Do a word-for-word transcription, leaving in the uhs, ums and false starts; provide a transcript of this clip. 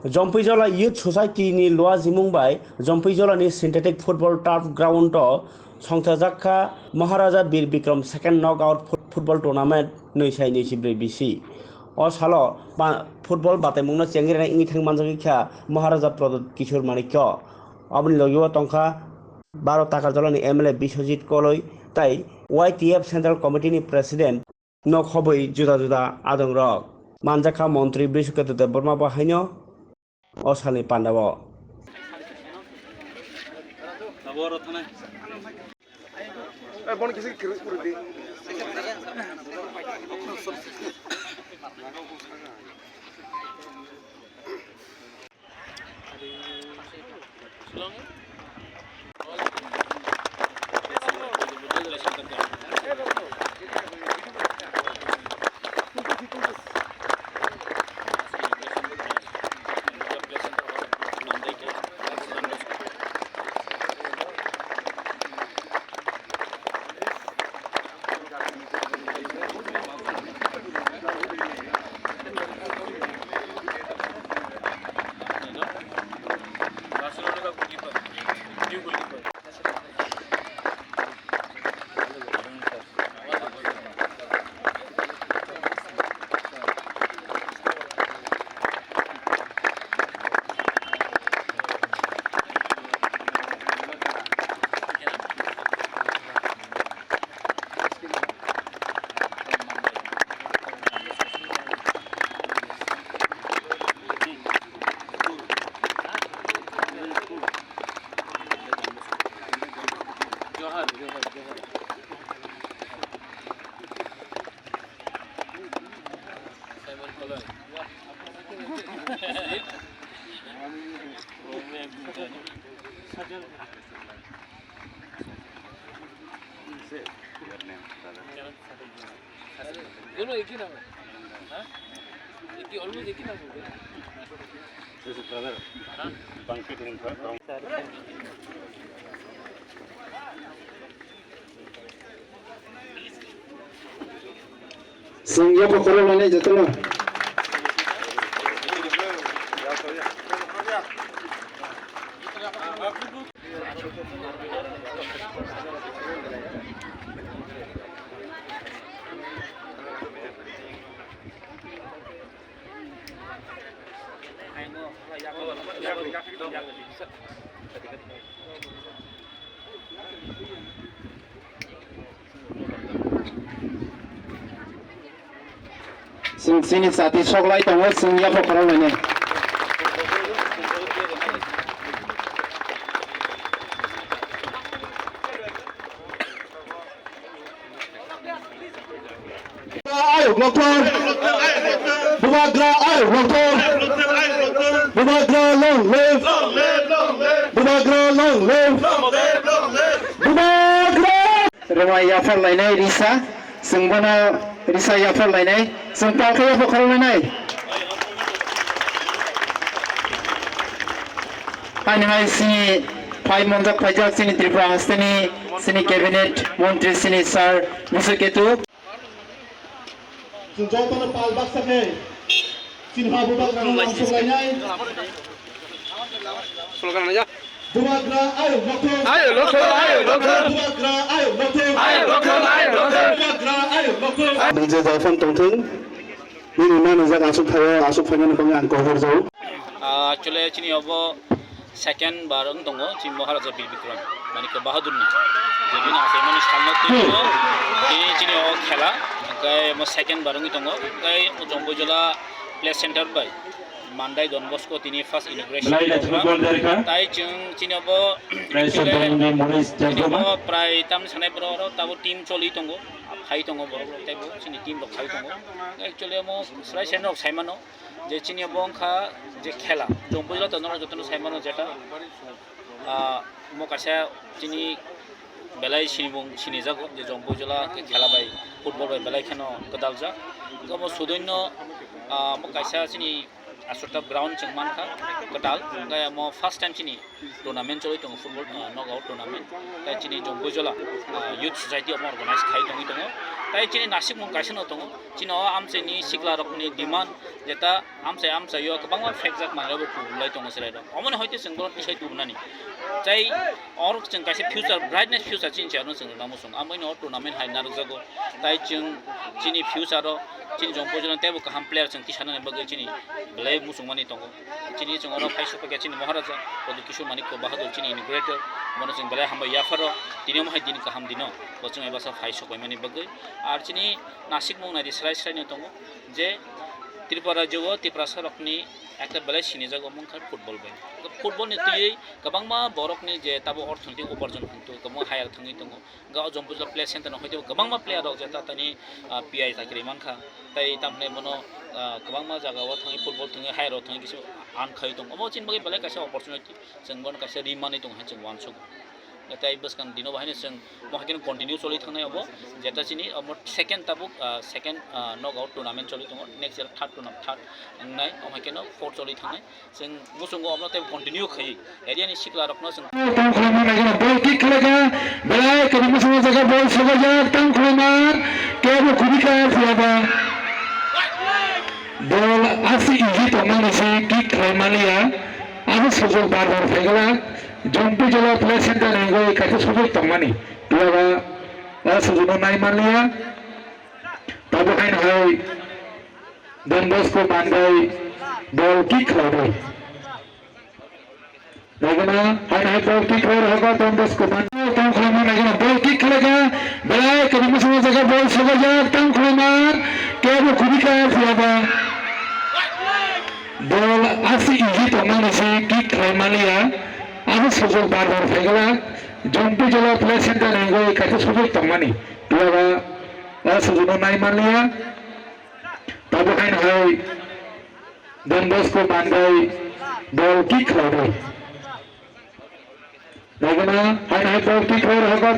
Jompuijola Youth Society ni luajimung bai Jompuijola ni synthetic football turf ground o songchajak kha Maharaja Bir Bikram second knockout foot-, football tournament nwi sai nwi si brwi bisi. O salo ba-, football bataimungno chengrina wngwi thang manjagwi kha Maharaja Pradyut Kishore Manikya. Aboni logi o tongkha Baro Takarjala ni M L A Biswajit Koloi tai Y T F Central Committee ni President. Nok hobwi juda juda adongrok manjakha Montri Brishaketu Debbarma bo haino o salni pandao. Johar, johar, johar. Simon Koloi. दोनों एक ही नाम है। हाँ? एक ही, almost एक ही नाम हो गया। This is brother. हाँ? Pankaj Lingkar from Chwng yapha khoroknwi jotono. Chwng chini chati soklai tongo, chwng yapha khoroknwi. Ayuk Lokthor. Bubagra Ayuk Lokthor. Bubagra long live. Bubagra long live. Bubagra. Rwai yaphar lainai risa, chwng bono risa yaphar lainai, chwng palkhe yapha khorok lainai. Haini hai chini phai monjak phaijak chini Tripura hasteni chini cabinet montri chini sir Biswaketu. Chwng jotono pal baksa khe chini ha bubagrano lamsok lainai. Slogan ya. Bubagra Ayuk Lokthor. Ayuk Lokthor, Ayuk Lokthor. Bubagra Ayuk Lokthor. Ayuk Lokthor, Ayuk Lokthor. Bubagra Ayuk Lokthor. Nini je jophon tongthung, nini manwi jak aswk phaio, aswk phainani bagwi ang kok hor jao. Ah, actually, chini obo second bar wng tongo, chini Maharaja Bir Bikram Manikya Bahadurni. Je bini achaimani salno twiwi tini chini o khela, hwnkhe omo second bar wngwi tongo, hwnkhe Jompuijola Play Center bai Mandai Don Bosco tini first inauguration Belai naithok tongma. Gol derkha. Tai chwng chini obo Belai actually Sundar Muni Moris chini Jagdoma. Obo prai tamni sanai borok oro tabo team choli tongo, phai tongo borok rok teibo chini team rok phai tongo. Actually omo swrai sai nok sai mano je chini obo wngkha je khela Jompuijola to norok jotono sai mano jeta, ah, omo kaisa chini belai sinibung sinijago je Jompuijola khe khela bai football bai belai kheno kwdaljak. Omo sudoino, ah, omo kaisa chini Aswrwngthap ground chwng mankha kwtal, hwnkhe omo first time chini tournament choli tongo, football, ah, knockout tournament. Tai chini Jompuijola, ah, Youth Society omo organize khai tongwi tongo. Tai chini nasikmung kaisa no tongo. Chini o amchaini siklarokni demand je ta amchai amchaio kwbangma phekjak manwi bo kubulai tongo chwrairok. Omoni hoite chwng bono tisai tubunani. Tai orok chwng kaisa future, brightness future chini chayarno chwng rwna muchung. Amoni o tournament hai narwkjago. Tai chwng chini future o chini Jompuijola teibo kaham player chwng tisanani bagwi chini belai muchungmani tongo. Chini chwng oro phai sokphaikha chini Maharaja Pradyut Kishore Manikya Bahadur chini inaugurator, bono chwng belai hambai yapharo, tini omo hai din kaham dino bo chwng ebasa phai sokpaimani bagwi. Ar chini nasikmung naidi srai srai no tongo je Tripura rajyo o Tiprasa rokni ekta belai sinijak omo wngkha football bai. Football ni twiwi kwbangma borokni je tabo orthonoitik uparjon hwntu kwbangma hire thangwi tongo. Ga o Jompuijola play center no hoite kwbangma player rok je tatani, ah, P I chakri mankha. Tai tamni bono, ah, kwbangma jaga o thangwi football thangwi hire rok thangwi kisa earn khai tongo. Omo chini bagwi belai kaisa opportunity. Chwng bono kaisa ri manwi tongo hai chwng uansukgo. Tai bwskang dino bo haino chwng bo haikhe continue choli thangnai obo. Jeta chini omo second tabuk, ah, second, ah, knockout tournament choli tongo. Next year third tournament, third wngnai. Omo haikhe no fourth choli thangnai. Chwng muchungo omo tei continue khai area ni sikla rokno chwng. Tang khulai ma naikhe ball kick khlaikha. Belai kwbangma sama jaga ball sogajak. Tang khulai ma. Kebo kubika phiyaba. Ball asi iji tongmani se kick khlai maliya. Abo sujok bar bar phaigala. Jompuijola play center ni wngwi kaisa sujok tongmani. Phiyaba, ah, sujokno nai maliya. Tabuk haino hai Don Bosco manbai ball kick khlainai. Naigana, hai hai ball kick khlai rwkha Don Bosco man. Tang khulai ma naigana ball kick khlaikha. Belai kwbangma sama jaga ball sogajak. Tang khulai ma. Kebo kubika phiyaba. Ball asi iji tongmani se kick khlai maliya. Abo sujok bar bar phaigala. Jompuijola play center ni wngwi kaisa sujok tongmani. Phiyaba, ah, sujokno nai maliya. Tabuk haino hai Don Bosco manbai ball kick khlainai. Naigana, hai hai ball kick khlai rwkha.